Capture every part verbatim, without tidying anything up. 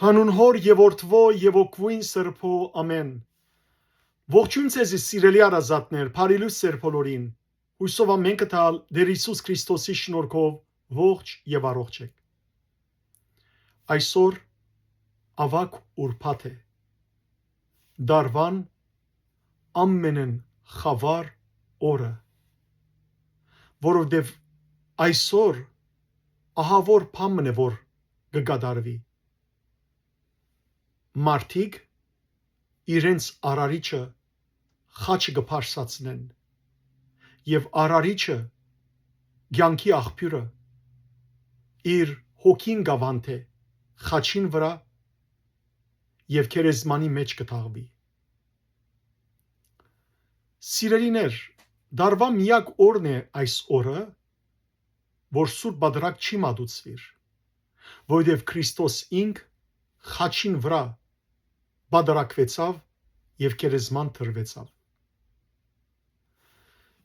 Անուն Հօր եւ Որդւոյ եւ Հոգւոյն Սրբոյ, ամէն։ Ողջոյն ձեզի, սիրելի հարազատներ, բարի լոյս ձեր բոլորին։ Յուսով ամէնքը տալ Տէր Յիսուս Քրիստոսի շնորհքով ողջ եւ առողջ էք։ Այսօր աւագ ուրբաթ է, դարուան ամենէն խաւար օրը, որովհետեւ այսօր ահաւոր բան մըն է, որ կը կատարուի։ Մարդիկ իրենց Արարիչը խաչը կը բարձրացնեն եւ Արարիչը, կեանքի աղբիւրը, իր հոգին կ'աւանթէ խաչին վրայ եւ գերեզմանի մէջ կը թաղուի։ Սիրելիներ, դարուան միակ օրն է այս օրը, որ Սուրբ Պատարագ չի մատուցուիր, որովհետեւ Քրիստոս ինք խաչին վրայ պատարագուեցաւ եւ գերեզման դրուեցաւ։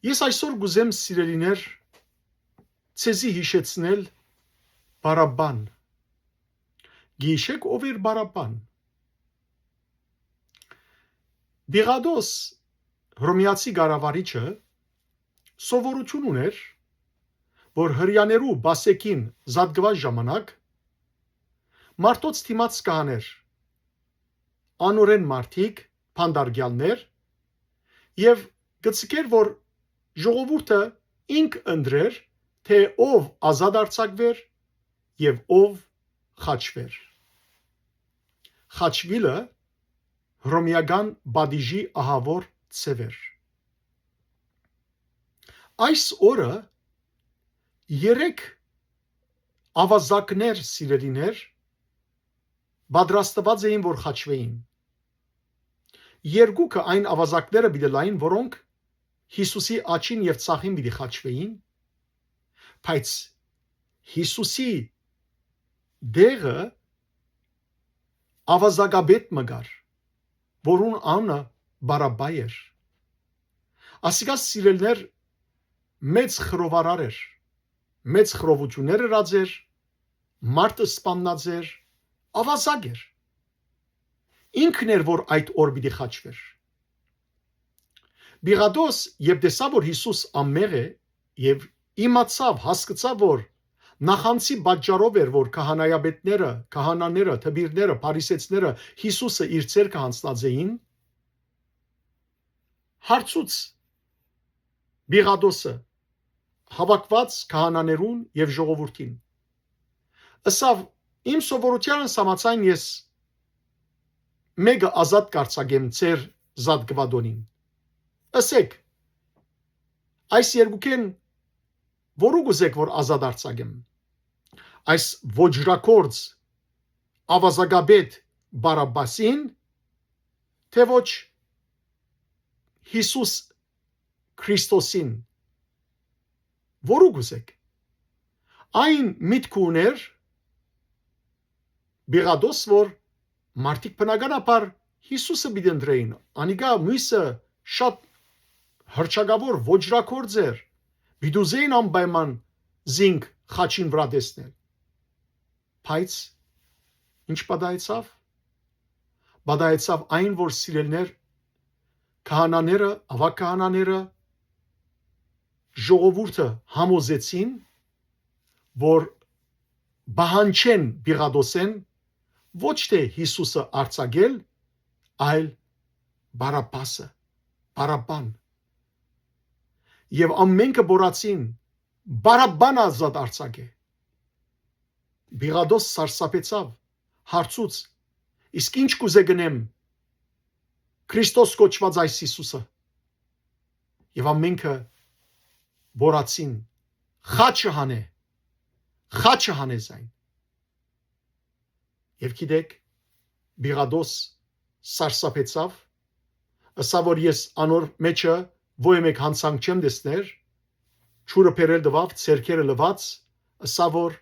Ես այսօր կ'ուզեմ, սիրելիներ, ձեզի յիշեցնել Բարաբբան։ Գիշեք ով էր Բարաբբան։ Պիղատոս, հռոմեացի կառավարիչը, սովորութիւն ունէր, որ Հրեաներու Պասեքին զատկուած ժամանակ մարդոց դիմաց կ'անէր անօրէն մարդիկ, բանտարկեալներ, եւ կը ձգէր, որ ժողովուրդը ինք ընտրէր, թէ ով ազատ արձակուէր եւ ով խաչուէր։ Խաչուիլը հռոմեական պատիժի ահաւոր ձեւ էր։ Այս օրը երեք աւազակներ, սիրելիներ, պատրաստուած էին, որ խաչուէին։ Երկուքը այն աւազակները պիտի լային, որոնք Յիսուսի աջին եւ ձախին պիտի խաչուէին, բայց Յիսուսի դեղը աւազակապետ մը կար, որուն անունը Բարաբբա էր։ Ասիկա, սիրելիներ, մեծ խռովարար էր, մեծ խռովութիւններ ըրած էր, մարդ սպաննած էր, աւազակ էր։ Ինքն էր, որ այդ օր պիտի խաչուէր։ Պիղատոս, երբ տեսաւ, որ Յիսուս անմեղ է, եւ իմացաւ, հասկցաւ, որ նախանձի պատճառով էր, որ քահանայապետները, քահանաները, դպիրները, փարիսեցիները Յիսուսը իր ձեռքը յանձնած էին, հարցուց Պիղատոսը հաւաքուած քահանաներուն եւ ժողովուրդին։ Ըսաւ. «Իմ սովորութեանս համաձայն ես մէկը ազատ կ'արձակեմ ձեր զատկուատոնին։ Ըսէք, այս երկուքէն որու կ'ուզէք, որ ազատ արձակեմ։ Այս ոճրագործ աւազակապետ Բարաբբասին, թէ ոչ Յիսուս Քրիստոսին, որու կ'ուզէք»։ Այն միտքը ունէր Պիղատոս, որ մարդիկ բնականաբար Յիսուսը պիտի ընտրէին։ Անիկա, մոյսը շատ հռչակաւոր ոճրագործ էր, պիտի ուզէին անպայման զինք խաչին վրայ տեսնել։ Բայց ինչ պատահեցաւ։ Պատահեցաւ այն, որ, սիրելիներ, քահանաները, աւագ քահանաները, ժողովուրդը համոզեցին, որ պահանջեն Պիղատոսէն ոչ թէ Յիսուսը արձակել, այլ Բարաբբասը, Բարաբբան։ Եւ ամէնքը բորացին. «Բարաբբան ազատ արձակէ»։ Պիղատոս սարսափեցաւ, հարցուց. «Իսկ ի՞նչ կ'ուզէ գնեմ Քրիստոս կոչուած այս Յիսուսը»։ Եւ ամէնքը բորացին. «Խաչը հանէ, խաչը հանէ զայն»։ Եւ գիտէք, Պիղատոս սարսափեցաւ, ըսաւ, որ ես անոր մէջը ոյ մէկ յանցանք չեմ տեսներ, ջուրը բերել տուաւ, ձեռքերը լուած, ըսաւ, որ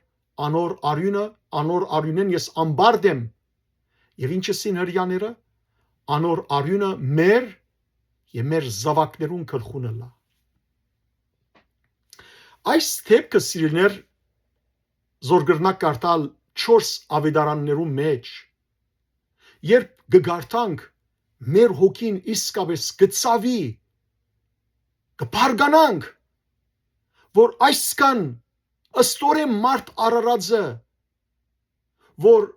անոր արիւնը, անոր արիւնէն ես անպարտ եմ։ Եւ ինչ ըսին Հրեաները, անոր արիւնը մեր եւ մեր զաւակներուն գլխուն ըլլայ։ Այս դէպքը, սիրելիներ, զոր կրնաք կարդալ չորս աւետարաններու մէջ, երբ կը կարդանք, մեր հոգին իսկապէս կը ցաւի, կը բարկանանք, որ այսքան ստորէն մարդ արարածը, որ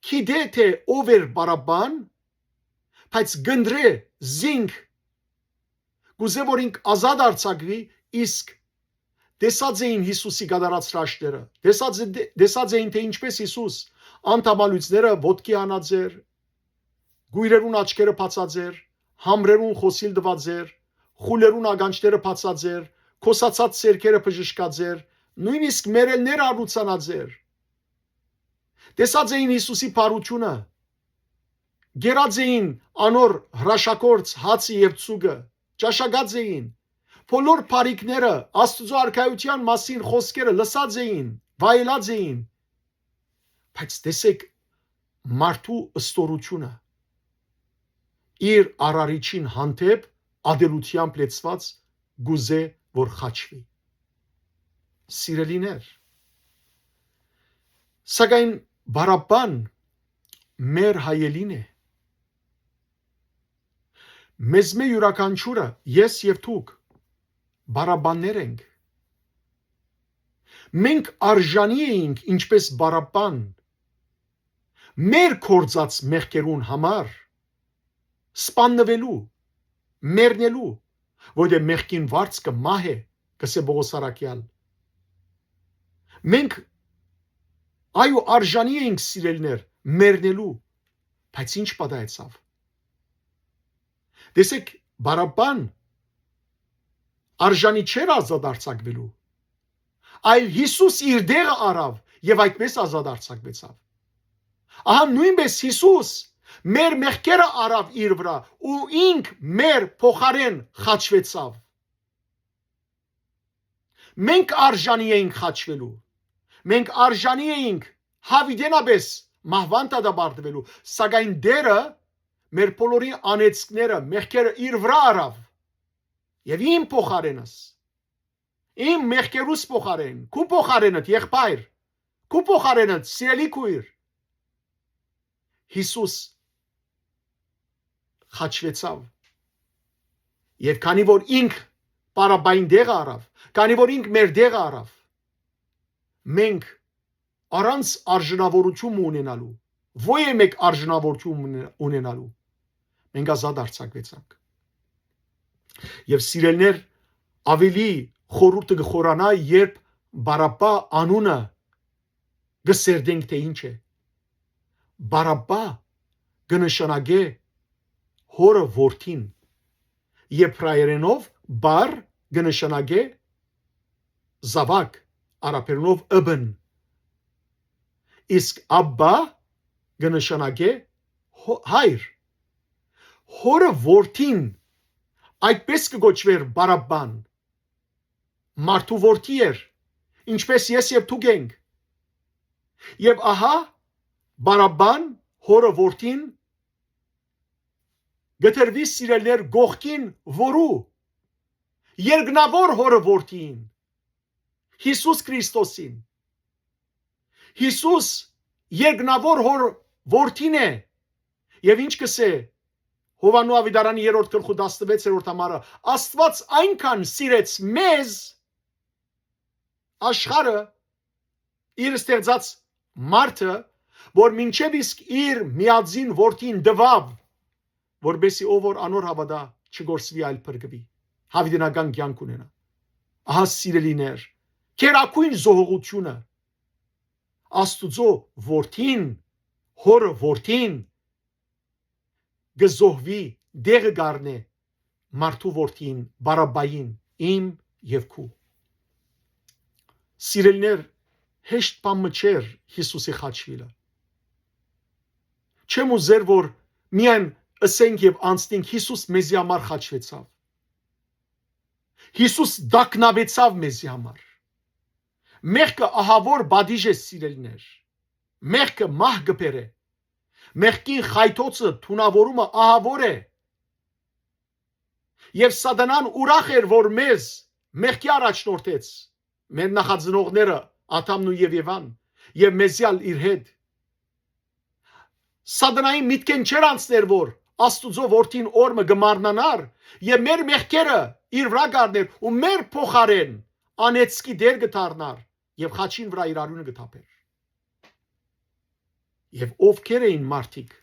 գիտէ թէ ով էր Բարաբբան, բայց կ'ընտրէ զինք, կ'ուզէ որ ինք ազատ արձակուի, իսկ տեսած էին Յիսուսի կատարած հրաշքները, տեսած, տեսած էին թէ ինչպէս Յիսուս անդամալոյծները ոտքի հանած էր, կոյրերուն աչքերը բացած էր, համրերուն խօսիլ տուած էր, խուլերուն ականջները բացած էր, քոսացած սերկերը բժշկած էր, նոյնիսկ մեռելները առնուցանած էր։ Տեսած էին Յիսուսի բարութիւնը, կերած էին անոր հրաշագործ հացը եւ ձուկը, ճաշակած էին, բոլոր բարիքները, Աստուծոյ արքայութեան մասին խօսքերը լսած էին, վայելած էին, բայց տեսէք մարդու ստորութիւնը, իր արարիչին հանդէպ ատելութեամբ լեցուած, կ'ուզէ որ խաչուի։ Սիրելիներ, սակայն Բարաբբան մեր հայելին է։ Մեզմէ իւրաքանչիւրը, ես եւ դուք, Բարաբբաններ ենք։ Մենք արժանի էինք, ինչպէս Բարաբբան, մեր գործած մեղքերուն համար սպաննուելու, մեռնելու, որտեղ մեղքին վարձքը մահ է, կ'ըսէ Պօղոս առաքեալ։ Մենք, այո, արժանի էինք, սիրելիներ, մեռնելու, բայց ինչ պատահեցաւ։ Տեսեք, Բարաբբան արժանի չէր ազատ արձակուելու, այլ Յիսուս իր տեղը առաւ եւ այդպես ազատ արձակուեցաւ։ Ահա նոյնպէս Յիսուս մեր մեղքերը առաւ իր վրայ ու ինք մեր փոխարէն խաչուեցաւ։ Մենք արժանի էինք խաչուելու։ Մենք արժանի էինք յաւիտենապէս մահուան դատապարտուելու, սակայն Տէրը մեր բոլորի անեծքները, մեղքերը իր վրայ առաւ։ Եւ իմ փոխարէնս, իմ մեղքերուս փոխարէն, քու փոխարէնդ, եղբայր, քու փոխարէնդ, սիրելի քույր, Յիսուս խաչուեցաւ։ Եւ քանի որ ինք Բարաբբային տեղը առաւ, քանի որ ինք մեր տեղը առաւ, մենք առանց արժանավորութիւն մը ունենալու, ոյ մէկ արժանավորութիւն մը ունենալու, մենք ազատ արձակուեցանք։ Եւ սիրելիներ, աւելի խորհուրդը կը խորանայ, երբ Բարաբբա անունը կը սերտենք թէ ինչ է։ Բարաբբա կը նշանակէ հօրը որդին, եբրայերէնով բար կը նշանակէ զաւակ, արաբերէնով ըբն, իսկ աբբա կը նշանակէ հո-, հայր։ Հօրը որդին, այդպես կը կոչուէր Բարաբբան, մարդու որդի էր, ինչպես ես եւ դուք ենք։ Եւ ահա Բարաբբան, հօրը որդին, կը դրուի, սիրելիներ, կողքին որու, երկնաւոր հօրը որդին, Յիսուս Քրիստոսին։ Յիսուս երկնաւոր հօր որդին է։ Եւ ինչ կ'ըսէ Յովհաննու աւետարանի երրորդ գլխու տասնվեցերորդ համարը. «Աստուած այնքան սիրեց մեզ, աշխարհը, իր ստեղծած մարդը, որ մինչեւ իսկ իր միածին որդին տուաւ, որպեսզի ով որ անոր հաւատայ, չկորսուի, այլ փրկուի, յաւիտենական կեանք ունենայ»։ Ահա, սիրելիներ, գերագոյն զոհողութիւնը, Աստուծոյ որդին, հօրը որդին կը զոհուի, տեղը կ'առնէ մարդու որդին, Բարաբբային, իմ եւ քու։ Սիրելիներ, հեշտ բան մը չէր Յիսուսի խաչուիլը։ Չեմ ուզեր, որ միայն ըսենք եւ անցնենք, Յիսուս մեզի համար խաչուեցաւ։ Յիսուս տագնապեցաւ մեզի համար։ Մեղքը ահաւոր պատիժ է, սիրելիներ։ Մեղքը մահ կը բերէ։ Մեղքին խայթոցը, թունաւորումը ահաւոր է։ Եւ Սատանան ուրախ էր, որ մեզ մեղքի առաջնորդեց, մեր նախածնողները Ադամն ու Եվան, եւ մեզի ալ իր հետ։ Սատանային միտքէն չէր անցներ, որ Աստուծոյ որդին օր մը կը մարմնանար եւ մեր մեղքերը իր վրայ կ'առնէր ու մեր փոխարէն անեծքի դեր կը դառնար եւ խաչին վրայ իր արիւնը կը թափէր։ Եւ ովքեր էին մարդիկ,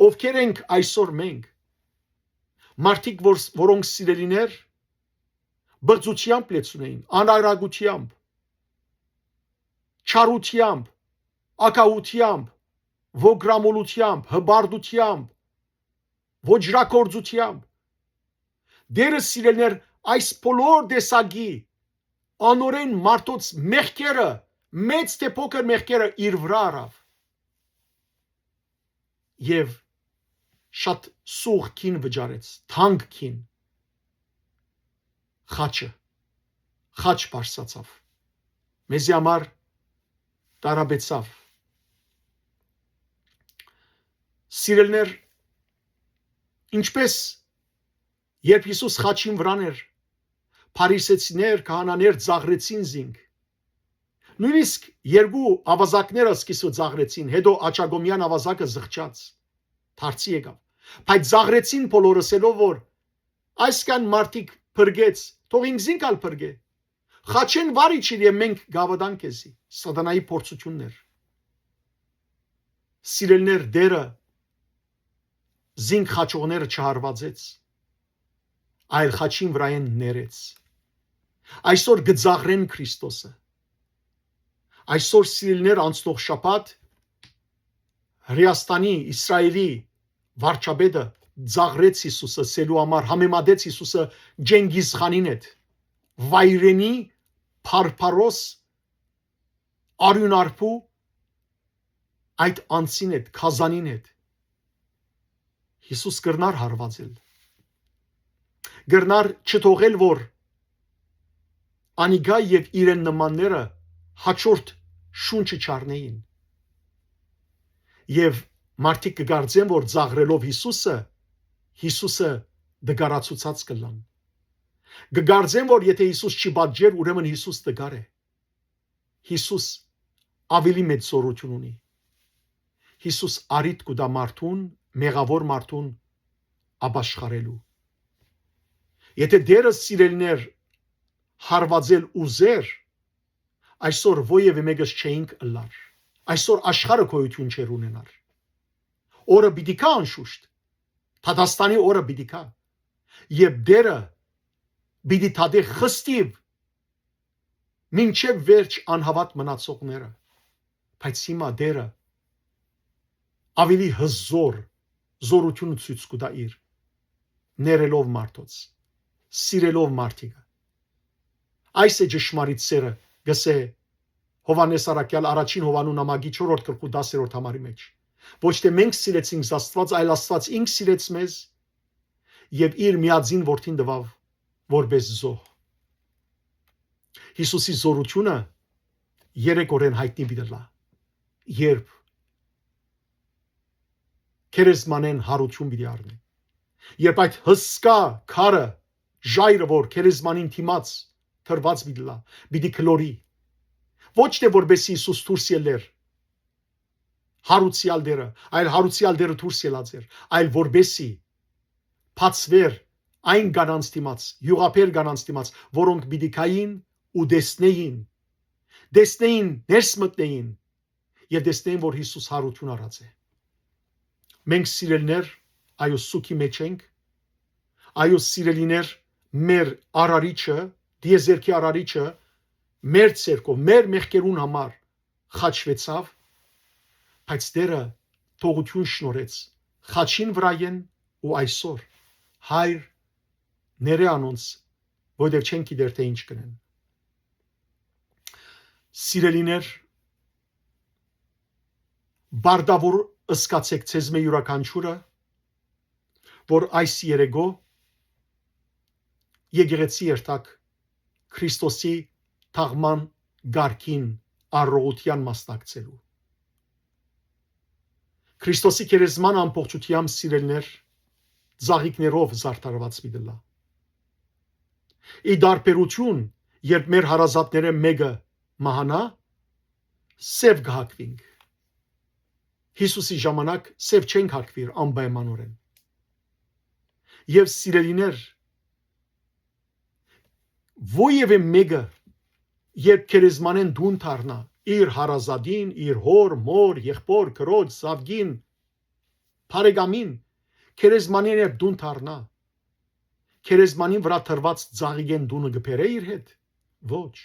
ովքեր ենք այսօր մենք, մարդիկ, որ, որոնք սիրելիներ, բղծութեամբ լեցուն էին, անարագութեամբ, չարութեամբ, ակահութեամբ, ոգրամոլութեամբ, հպարտութեամբ, ոճրագործութեամբ։ Դերը, սիրելիներ, այս բոլոր տեսակի անօրէն մարդոց մեղքերը, մեծ թէ փոքր մեղքերը իր վրայ առաւ եւ շատ սուղ գին վճարեց, թանկ գին, խաչը, խաչ բարձրացաւ, մեզի համար տարապեցաւ։ Սիրելիներ, ինչպես երբ Յիսուս խաչին վրան էր, փարիսեցիներ, քահանաներ ծաղրեցին զինք։ Նոյնիսկ երկու աւազակները սկիզբը ծաղրեցին, հետո աչակոմեան աւազակը զղջաց, դարձի եկաւ։ Բայց ծաղրեցին բոլորը, ասելով որ այսքան մարդիկ փրկեց, թող ինքզինք ալ փրկէ։ Խաչէն վար իջիր եւ մենք կ'աւատանք քեզի։ Սատանայի փորձութիւններ։ Սիրելիներ, Տերը զինք խաչողները չհարուածեց, այլ խաչին վրայէն ներեց։ Այսօր կը ծաղրեն Քրիստոսը։ Այսօր, սիրելիներ, անցնող շաբաթ Հրեաստանի, Իսրայելի վարչապետը ծաղրեց Յիսուսը, սելու համար համեմատեց Յիսուսը Ջենգիզ Խանին հետ, վայրենի, փարփարոս, արիւնարբու այդ անձին հետ, գազանին հետ։ Յիսուս կրնար հարվածել, կրնար չթողել, որ անիկա եւ իրեն նմանները հաջորդ շունչը չառնէին։ Եւ մարդիկ կը կարծեն, որ ծաղրելով Յիսուսը, Յիսուսը դգարացուցած կ'ըլլան։ Կը կարծեն, որ եթե Յիսուս չի պատժեր, ուրեմն Յիսուս դգար է։ Յիսուս աւելի մեծ զօրութիւն ունի։ Յիսուս առիթ կու տայ մարդուն, մեղաւոր մարդուն ապաշխարելու։ Եթե Տերը, սիրելիներ, հարվածել ուզեր, այսօր ոեւէ մէկս չէինք ըլլար։ Այսօր աշխարհը գոյութիւն չէր ունենար։ Օրը պիտի գայ անշուշտ, դատաստանի օրը պիտի գայ։ Եւ Տերը պիտի դատէ խստիւ մինչեւ վերջ անհաւատ մնացողները, բայց հիմա Տերը աւելի հզոր զօրութիւնը ցոյց կու տայ իր, ներելով մարդոց, սիրելով մարդիկը։ Այս է ճշմարիտ սերը, գսէ Յովհաննէս Առաքեալ առաջին Յովհաննու նամակի չորրորդ գլխու տասերորդ համարի մեջ։ Ոչ թէ մենք սիրեցինք Աստուած, այլ Աստուած ինք սիրեց մեզ եւ իր միածին որդին տուաւ որպէս զոհ։ Յիսուսի զօրութիւնը երեք օրէն յայտնի պիտի ըլլայ, երբ գերեզմանէն յարութիւն պիտի առնէ, երբ այդ հսկայ քարը, ժայռը, որ գերեզմանին դիմաց դրուած պիտի ըլլայ, պիտի գլորի, ոչ թէ որպէս Յիսուս դուրս ելլեր յարուցեալ դերը, այլ յարուցեալ դերը դուրս ելած էր, այլ որպէսի բացուէր այն կանանց դիմաց, յուղաբեր կանանց դիմաց, որոնք պիտի գային ու տեսնէին, տեսնէին, ներս մտնէին եւ տեսնէին, որ Յիսուս յարութիւն առած է։ Մենք, սիրելիներ, այո, սուքի մեջ ենք, այո, սիրելիներ, մեր Արարիչը, դիեզերքի Արարիչը, մեր ցերկով, մեր մեղքերուն համար խաչուեցաւ, բայց Տերը թողութիւն շնորհեց խաչին վրայէն ու այսօր, Հայր, ներէ անոնց, որովհետեւ չեն գիտեր, թէ ինչ կ'ընեն։ Սիրելիներ, բարդաւոր ըսկացէք ձեզմէ իւրաքանչիւրը, որ այս երեգոյ եկեղեցի երթաք Քրիստոսի թաղման կարգին առողջութեան մասնակցելու։ Քրիստոսի գերեզման ամբողջութեամբ, սիրելիներ, ծաղիկներով զարդարուած պիտի ըլլայ։ Ի տարբերութիւն, երբ մեր հարազատներէն մէկը մահանայ, սեւ կը հագուինք։ Յիսուսի ժամանակ սեւ չենք հագուիր անպայմանօրէն։ Եւ սիրելիներ, որեւէ մէկը, երբ գերեզմանէն տուն դառնայ, իր հարազատին, իր հօր, մօր, եղբօր, քրոջ, զաւկին, բարեկամին, գերեզմանէն երբ տուն դառնայ, գերեզմանին վրայ դրուած ծաղիկէն տունը կը բերէ իր հետ։ Ոչ։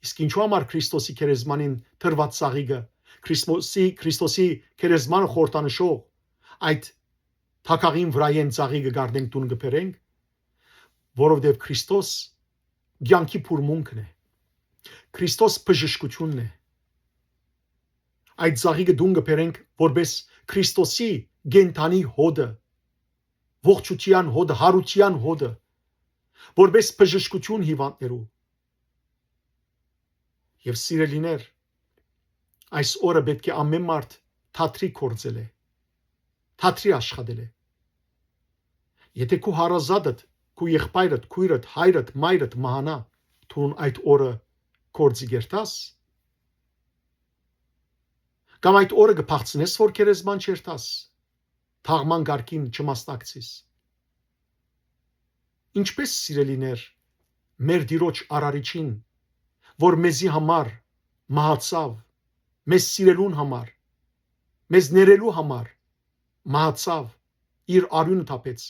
Իսկ ինչու համար Քրիստոսի գերեզմանին դրուած ծաղիկը, Քրիստոսի, Քրիստոսի գերեզմանը խորհրդանշող այդ թագաղին վրայէն ծաղիկը կ'առնենք, տուն կը բերենք, որովհետեւ Քրիստոս կեանքի բուրմունքն է։ Քրիստոս բժշկությունն է։ Այդ ծաղիկը տուն կը բերենք որպէս Քրիստոսի կենդանի հոտը, ողջութեան հոտը, յարութեան հոտը, որպէս բժշկություն հիւանդներու։ Եւ սիրելիներ, այս օրը պէտք է ամէն մարդ թատրի գործել է, թատրի աշխատել է։ Եթե քու հարազատդ, քու եղբայրդ, քույրդ, հայրդ, մայրդ մահանայ, դուն այդ օրը գործի կերտաս, կամ այդ օրը կը փախցնես, որ գերեզման չերթաս, թաղման կարգին չմասնակցիս։ Ինչպէս, սիրելիներ, մեր Տիրոջ Արարիչին, որ մեզի համար մահացաւ, մեզ սիրելուն համար, մեզ ներելու համար մահացաւ, իր արիւնը թափեց,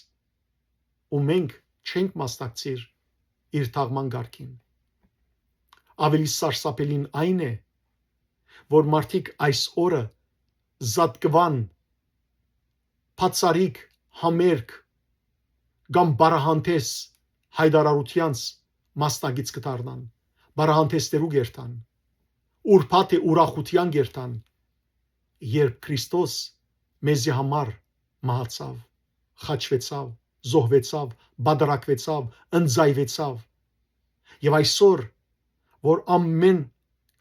ու մենք չենք մասնակցիր իր թաղման կարգին։ Ավելի սարսափելին այն է, որ մարդիկ այս օրը զատկուան, բացառիկ, համերգ կամ պարահանդես յայտարարութեանց մասնակից կը դառնան, պարահանդեսներու կերթան, ուրբաթ է ուրախութեան կերթան, երբ Քրիստոս մեզի համար մահացաւ, խաչուեցաւ, զոհուեցաւ, պատարագուեցաւ, ընծայուեցաւ։ Եւ այսօր, որ ամէն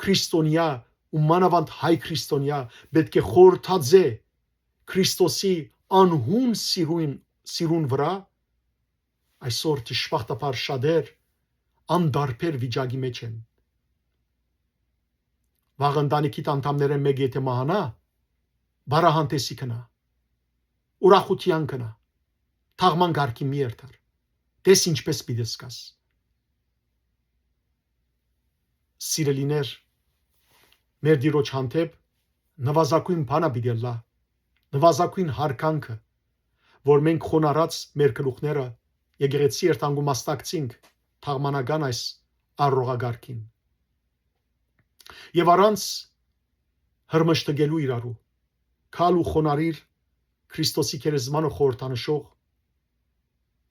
քրիստոնեայ ու մանաւանդ հայ քրիստոնեայ պէտք է խորհրդածէ Քրիստոսի անհուն սիրուն, սիրուն վրայ, այսօր դժբախտաբար շատեր անտարբեր վիճակի մէջ են։ Վաղ ընտանիքիդ անդամներէն մէկը եթե մահանայ, պարահանդեսի գնայ, ուրախութեան գնայ, թաղման կարգի մի երթար։ Տես ինչպէս պիտի զգաս։ Սիրելիներ, մեր Տիրոջ հանդէպ նուազագոյն բանը պիտի ըլլայ, նուազագոյն յարգանքը, որ մենք խոնարհած մեր գլուխները եկեղեցի երթանք ու մասնակցինք թաղմանական այս առողակարգին։ Եւ առանց հրմշտկելու իրարու, քալ ու խոնարհիր Քրիստոսի գերեզմանը խորհրդանշող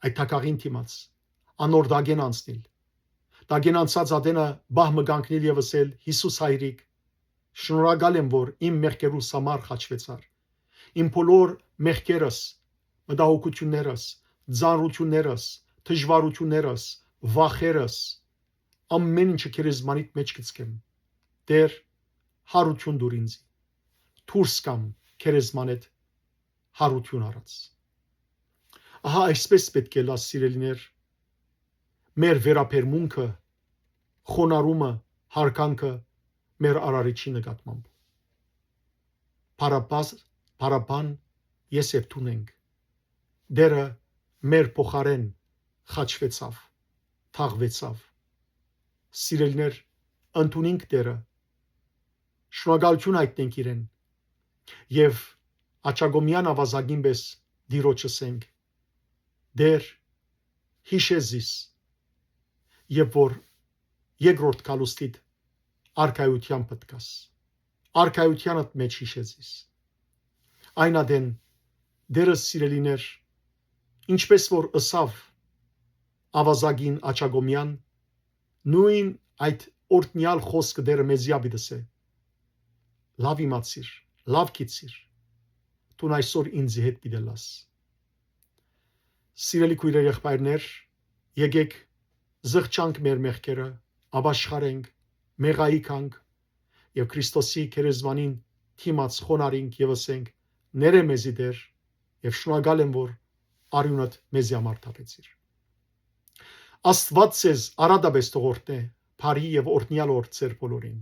այդ թագաղին դիմաց, անոր տակէն անցնիլ, տակէն անցած ատենը պահ մը կանգնիլ եւ ըսել. «Յիսուս հայրիկ, շնորհակալ եմ, որ իմ մեղքերուս համար խաչուեցար։ Իմ բոլոր մեղքերս, մտահոգութիւններս, ծանրութիւններս, դժուարութիւններս, վախերս, ամէն ինչը գերեզմանիդ մէջ գցկեմ։ Տէր, յարութիւն տուր ինձի։ Դուրս կամ գերեզմանէդ յարութիւն առած»։ Ահա այսպէս պէտք է ըլլայ, սիրելիներ, մեր վերաբերմունքը, խոնարհումը, յարգանքը մեր Արարիչի նկատմամբ։ Փառապաս-, փառապան ես եւ դուն ենք։ Տէրը մեր փոխարէն խաչուեցաւ, թաղուեցաւ։ Սիրելիներ, ընդունինք Տէրը, շնորհակալութիւն յայտնենք իրեն եւ աջակոմեան աւազակին պէս Տիրոջ ըսենք. «Տէր, յիշէ զիս, եւ որ երկրորդ գալուստիդ արքայութեան պտկաս, արքայութեանդ մէջ յիշէ զիս»։ Այն ատեն Տէրը, սիրելիներ, ինչպէս որ ըսաւ աւազակին աջակոմեան, նոյն այդ օրհնեալ խօսքը Տէրը մեզի ա պիտի ըսէ. «Լաւ իմացիր, լաւ գիտցիր, դուն այսօր ինծի հետ պիտի ըլլաս»։ Սիրելի քոյրեր, եղբայրներ, եկէք զղջանք մեր մեղքերը, ապաշխարենք, մեղայիկ անք եւ Քրիստոսի գերեզմանին դիմաց խոնարհինք եւ ըսենք. «Ներէ մեզի, Տէր, եւ շնորհակալ եմ, որ արիւնդ մեզի համար թափեցիր»։ Աստուած ձեզ արատապէս թող օրհնէ, բարի եւ օրհնեալ օր ձեր բոլորին։